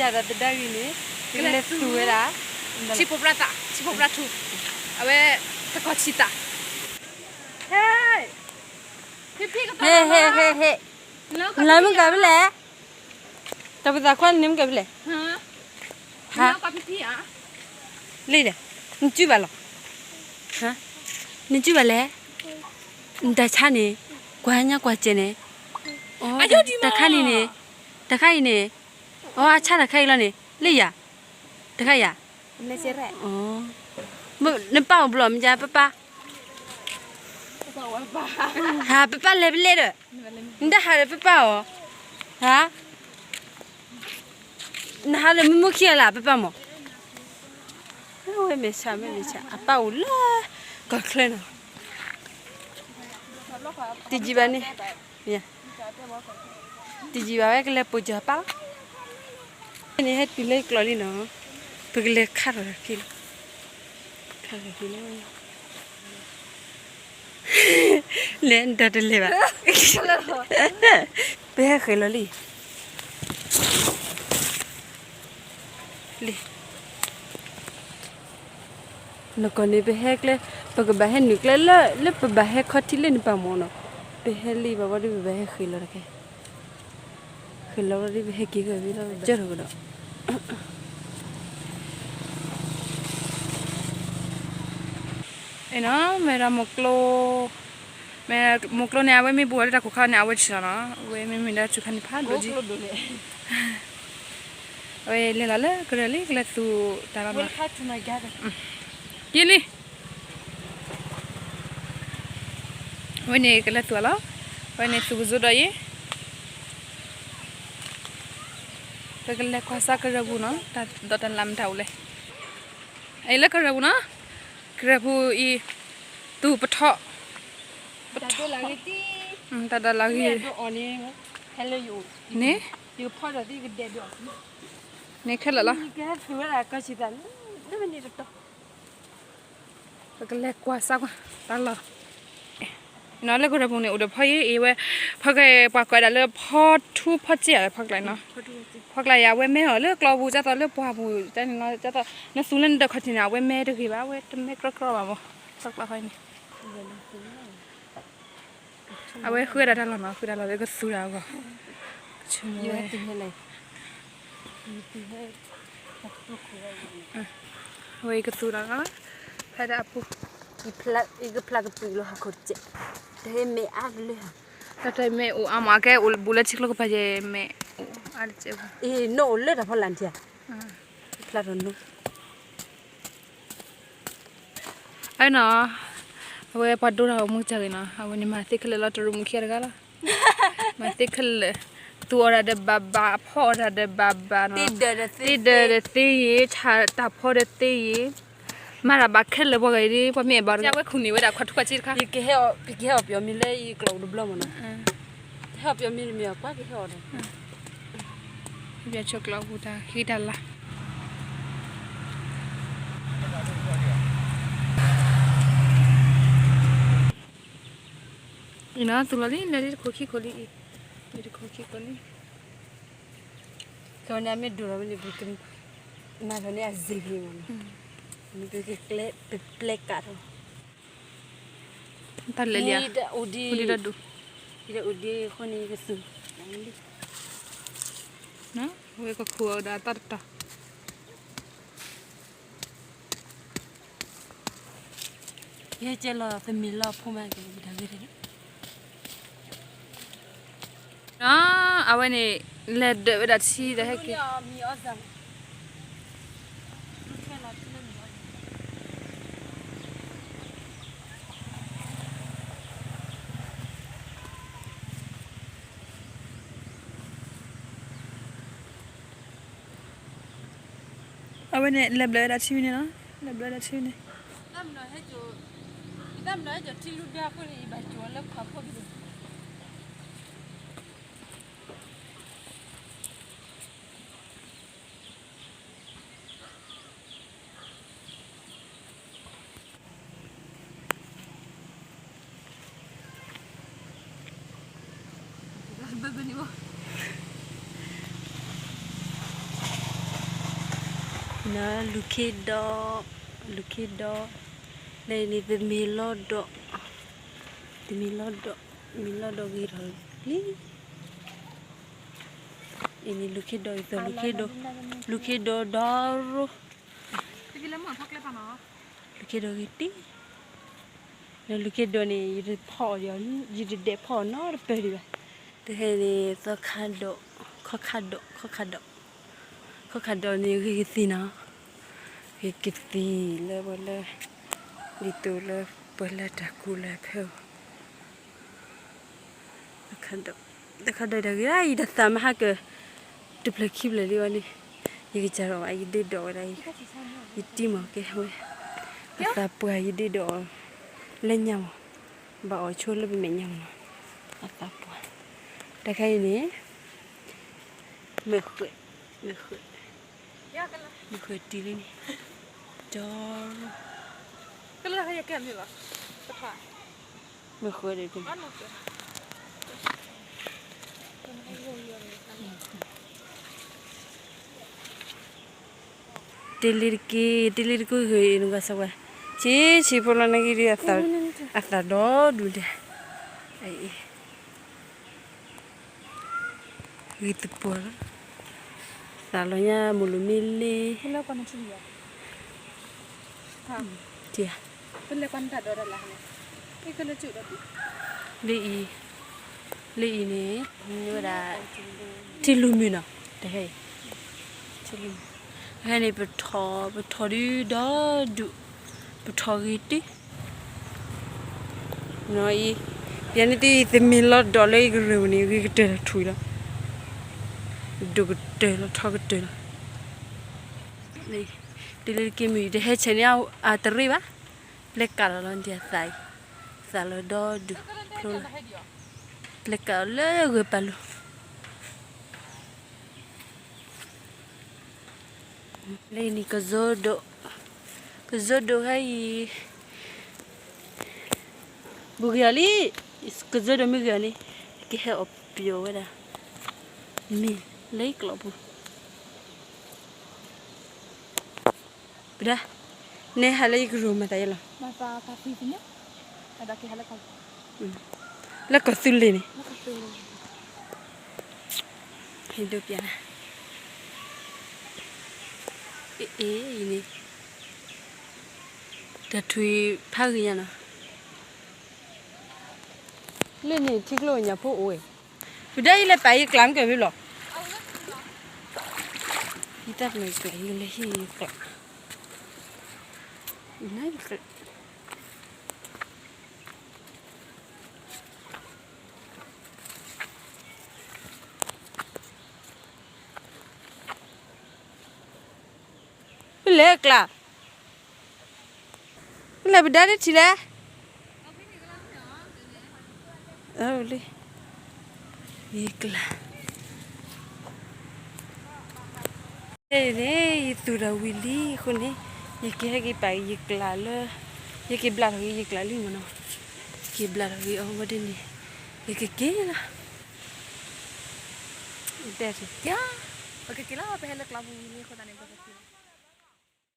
ဒီးတဒါဂ့ၤန့ၣ် ကလဲၤသူဝဲဒၣ် ဆံဖိပြၣ်သး ဆံဖိပြၣ်ထူ အဝဲ တကီၢ်ဆံသး ဟ့ၣ် ဟ့ၣ် ဟ့ၣ် ဟ့ၣ် လၢမုၢ်ကၤဖဲလဲၣ် တၢ်ပသးခွါန့ၣ်မုၢ်ကၤဖဲလဲၣ် ဟါ လံဒီး နစုဘၣ်လီၤ နစုဘၣ်လဲၣ် နတၢ်ဆါန့ၣ် ကွၢ်ညါကွၢ်စဲးန့ၣ် တၢ်ခါန့ၣ်န့ၣ် တၢ်ခါအံၤန့ၣ် အဆါတၢ်ခါအံၤလီၤန့ၣ် လၢယၤ တခါယၤ နပၢ်အိၣ်ဘျီမ့ၢ်ယါပပၢ် ဟါ ပပၢ်လဲၤပလဲၣ်ဒီး နတဟးဒီးပပၢ်အီၤ ဟါ နဟးဒီးမုၢ်မုၢ်ခံဂၤလၢပပၢ်မး ဝဲမဲာ်ဆှး မဲာ်ဆှး အပၢ်အိၣ်လၢ ကီၢ်ချၢနီၤ တယံာ်ဘၣ်န့ၣ် တယံာ်ဘၣ်ဝဲကလဲၤပိာ်စၢၤပၢ်လီၤ န့ၣ်ဟဲတုၤလၢကျီးလံနီၤ ပကလဲၤခါထီၣ်က့ၤလီၤ ခါထီၣ်က့ၤလီၤ လဲၤဒီးတလဲၤဘၣ် ပဟဲဃဲၤလီၤလံ လံ နကီၢ်န့ၣ် ပဟဲကျဲ ပကဘၣ်ဟဲနုာ်ကျဲလၢ လၢပဘၣ်ဟဲခီထံလၢနပာ်မီၤနီၤ ပဟဲလံဘၣ်ဝံၤဒီး ပဘၣ်ဟဲဃ့ၢ်လီၤတက့ၢ် ဃ့ၢ်လီၤဝံၤဒီး ပဟဲက့ၤဂီၤဝံၤလီၤ ကၢထီၣ်ကဒီး အဲၣ်နီၤ မ့ၢ်ဒၣ်မိၢ်ကျိ မ့ၢ်မိၢ်ကျိန့ၣ် အဝဲမ့ၢ်ဘူးဝဲလၢတၢ်ခိၣ်ခါန့ၣ် အဝဲဆံးလီၤနီၤ အဝဲမ့မ့ၢ်ဒၣ်စူၤခါန့ၣ်ဖးဒိၣ်က့ အဝဲလဲၤလီၤလၢကရၢၢ်လံ ကလဲၤသူတၢ်လီၤနီၤ ယံာ်လံ အဝဲန့ၣ်ကလဲၤသူအလီၤ အဝဲန့ၣ်သူကစိဒီးအံၤ ပကလဲၤကွၢ်စၢ်ကရၢၢ်ပူၤနီၤ ဒီးတၢ်လၢမတၤအိၣ်လဲၣ် အံၤလၢကရၢၢ်ပူၤနီၤ ကရၢၢ်ပူၤအံၤ သူပထီၣ် ပထီၣ် တၢ်ဒၣ်လၢဂ့ၤ န့ၣ် န့ၣ်ခဲလၢာ်လီၤ ပကလဲၤကွၢ်စၢ်ကွၢ် တၢ်လီၢ် နီၤလၢကရၢၢ်ပူၤန့ၣ် အိၣ်ဒီးဖီယံၤအံၤဝဲ ဖီကပှၤကိးဒၣ်လၢဖီထူဖီစ့ၢ် ဖီကျါနီၤ ဖီကျါယၤ အဝဲမဲအီၤလၢကျီပူၤ ဒ်သိးလၢပှၢ်ပူၤ တၢ်န့ၣ်နီၤ ဒ်သိး နသူလၢနဒၢးခီၣ်ထံးန့ၣ် အဝဲမဲတဂ့ၤဘၣ် အဝဲတမဲကြီကြီဘၣ်မး ဖီကျါခီန့ၣ် အဝဲဃုဝဲဒၣ်တၢ်လီၢ်နီၤ ဃုတၢ်လီၢ်လၢကသူတၢ်အဂီၢ် ကဆိကမိၣ်ဝဲ အဝဲအံၤကသူတၢ်လီၢ် ဖဲဒၣ်အပူၤ ယကဖျါကပံာ်လီၤဟီၣ်ခိၣ်တစဲး တဟဲမဲာ်အါလၢ တၢ်တမ့ၢ်အိၣ်အါမး အကဲအိၣ်ဘူးလၢထံကျိကပၤယဲၢ်မဲာ်အိၣ်အါတစဲး အ့ၣ်နိၣ်အိၣ်လၢတၢ်ဖီလာ်ထံဧါ ဖျါထီၣ်နိၣ် အနီၤ အဝဲပှၤဒိတၢ်ဂီၤမူကစၢ်ဂ့ၤနီၤ အဝဲန့ၣ်မၤသ့ခဲလၢာ်လီၤ တရူးမူခံဂၤတဂၤလီၤ မၤသ့ခဲလၢာ် သူအီၣ်တၢ်ဒီးဘၣ်ဘၣ် အဖီအီၣ်တၢ်ဒီးဘၣ်ဘၣ်နီၤ သ့ၣ်ဒၢးဒီးသ့ၣ်ယ့ၤ တၢ်ဖီဒီးသ့ၣ်ယ့ၤ မၤတၢ်ဘၣ်ခဲလၢာ်ပှၤဂၤအံၤဒ် ပှၤမ့ၢ်အဲၣ်ဘၣ်တဂၤ အဝဲခူၣ်န့ၢ်ဝဲဒၣ်ခွါထူခွါစ့တခါ ယကဟဲအီၣ်ပယီၤမ့ၤလၢယကျိးအိၣ်တဘျီမးနီၤ ဟဲအီၣ်ပယီၤမ့ၤတမ့ၢ်အီၤကွၢ်ကဟဲအီၣ်ဒီး ပယီၤဆိးကျိးပူၤတၢ်ဃံတၢ်လၤ အံၤနီၤ သူလီၤလံ လဲၤလံတခိၣ်ခံခိၣ်လံအံၤ လံတခိၣ်ခံခိၣ်လံ ကန့ၣ်အမ့ၢ်ဒိၣ်ထီၣ်ဝဲန့ၣ် ပကမၤထီၣ်န့ၢ်အစ့ၢ်ကီးမးနီၤ ပကကျဲပျဲကးထီၣ် တၢ်လဲၤလံဧါ အိၣ်ဒံးဒီးဒူၣ် အိၣ်ဒံးအဃိန့ၣ် ယကသူၣ် ဝဲကခူၣ်အီၤဒီးအတၢ်တတီၤ ယဟဲကဲလီၤသမံးလီၤဖိမးက့ၤ ယတၢ်ဂ့ၢ်တဂ့ၤ အဝဲန့ၣ် လဲၤဒၢးဝဲဒၣ်ထံဒီးဟဲက့ၤ အဝဲန့ၣ် လဲၤဘျၢဝဲဒၣ်ထံဝဲန့ၣ်လီၤ လဲၤဘျၢဝဲဒၣ်ထံဝဲန့ၣ် ယသးမနီၤဟဲကၠိ ယသးမနီၤဟဲကၠိထံလူၢ်ဒၢအဃိန့ၣ် ယဘၣ်ကၠိလၢခီၣ်ခိၣ်ဒၣ် ဘၣ်ဘၣ်န့ၣ်ဘၣ် နလူၤခ့ဒီး, လူၤခ့ဒီး, လၢန့ၣ် သမ့ၢ်လီၤဒီး, သမ့ၢ်လီၤဒီး, မ့ၢ်လီၤဒီးဂ့ၤထီၣ်လံ. အံၤန့ၣ်လူၤခ့ဒီးအံၤသီ, လူၤခ့ဒီး, လူၤခ့ဒီးဒီရိ, လူၤခ့ဒီးဂ့ၤတံၢ်, လၢလူၤခ့ဒီးန့ၣ် ယတဖီၣ်, ယတဒဲးဖီၣ်နီတပၢၢ်ဒံးဘၣ်. တဟဲန့ၣ် သီခါဒီး, ခီခါဒီး, ခီခါဒီး, ခီခါဒီးန့ၣ်ဂ့ၤကသံၣ်နီၤ, ဂ့ၤကသံၣ်လၢပှၤလၢ, ဒ်သိးလၢပှၤလၢတၢ်ကူလၢဖဲအံၤ တၢ်ခါဒီးတၢ်ဂ့ၤ, အံၤတၢ်သးမဟါကၢၤ, တဖျၢၣ်ခံဖျၢၣ်လံဝဲန့ၣ်, ယကစၢ်ဒီးဘၣ် ယဒ့ဒီးဝဲဒၣ်အံၤ, ယတံၤမၤကဲဝဲ, အသးပှၢ်ယဒ့ဒီး, လၢညါမး, ဘၣ်အီၣ်ဆိလၢပမဲာ်ညါမးနီၤ, အသးပှၢ်, တၢ်ခါအံၤန့ၣ်, မ့ၢ်ဃဲ, မ့ၢ်ဃဲ, မ့ၢ်ဃဲတံၢ်လံန့ၣ်, ဒီ မ့ၢ်ဃဲဒီး တ့လ့တက့ၢ်, တ့လ့တက့ၢ်ဂ့ၤနကွၢ်စၢၤဝဲ, ဆံးဆံးဖိလီၤနဂ့ၢ်ဒ်, အသးဒီဒူၣ်ဒဲး, ဂ့ၤသပှၢ်လီၤ, သးလီၤညါမိၢ်လိၣ်မ့ၢ်လ့, လၢအံၤ, လၢအံၤန့ၣ်, မ့ၢ်ဝဲဒၣ်, ထံလူၤမုၢ်နီၤ, တဟဲအံၤ, ထံလူၤမုၢ်, တဟဲန့ၣ် ပထီၣ်, ပထီၣ်ဒုဒီဒူၣ်, ပထီၣ်ဂ့ၤတံၢ် နီၤအံၤ, ယၤန့ၣ်သု ယသမ့ၢ်လီၤဒီးလၢယကရၢၢ်ပူၤန့ၣ် ဂ့ၤကတၢၢ်လီၤထွံၣ်လီၤ, ဒိၣ်ကတၢၢ်လီၤ ထီကတၢၢ်လီၤ, တ့လ့တက့ၢ်မုၢ် တဟဲဆဲးန့ၣ်အတရ့ဘၣ်, ပျဲကးလီၤလီၤဒ်အသးအံၤ, သးလီၤဒီဒူၣ်, ပျဲကးလၢဂၢၢ်ပာ်လိၤ လၢအံၤန့ၣ် ကစိဒိၣ်, ကစိဒိၣ်ဟဲအံၤ, ဘူးဂ့ၤအီၤလံ, ကစိဒိၣ်မ့ၢ်ဂ့ၤအီၤန့ၣ်, ကဟဲအီၣ်ပျီဝဲဒၣ်, မ့ၢ်လၢယကျိးပူၤ ပဒၣ်, နဲဟးလၢယကရၢၢ်မၤသးယဲလီၤ, လၢကီၢ်သူလ့ၤန့ၣ်, ဟ့ၣ်ဒိးပျး, အ့ၣ်အ့ၣ်န့ၣ်, တၢ်ထွံၣ်ဖးဂ့ၤညါနီၤ, လၢန့ၣ်ထံကျိညၣ်ဖိအိၣ်ဝဲ, ပဒၣ်အံၤလဲၤပာ်ယကျးမ့ၢ်ကဲၤဖဲလီၤ, ယတၢ်မ့ၢ်ကျးယလဲၤဟ့ၣ်ယကျး, ယကျး ပလဲၤကျး, ပလဲၤပဒါတထံၣ်လဲၣ်, လၢ, ယကျး, န့ၣ် ယသူၣ်ထီၣ်ဝံၤလံအဃိန့ၣ်, ယကဟဲက့ၤပာ်ယကျးလၢ, ယက့ၤဘျးထီၣ်က့ၤယကျးလံမ့ၢ်နီၤ, က့ၤဘျးထီၣ်က့ၤအီၤဝဲဒ်န့ၣ်, ယကက့ၤလီၤ, တဲ, ပကက့ၤလီၤ ပဟဲလၢကျးပူၤဝံၤလံအဃိသတးန့ၣ် ပကက့ၤလီၤ.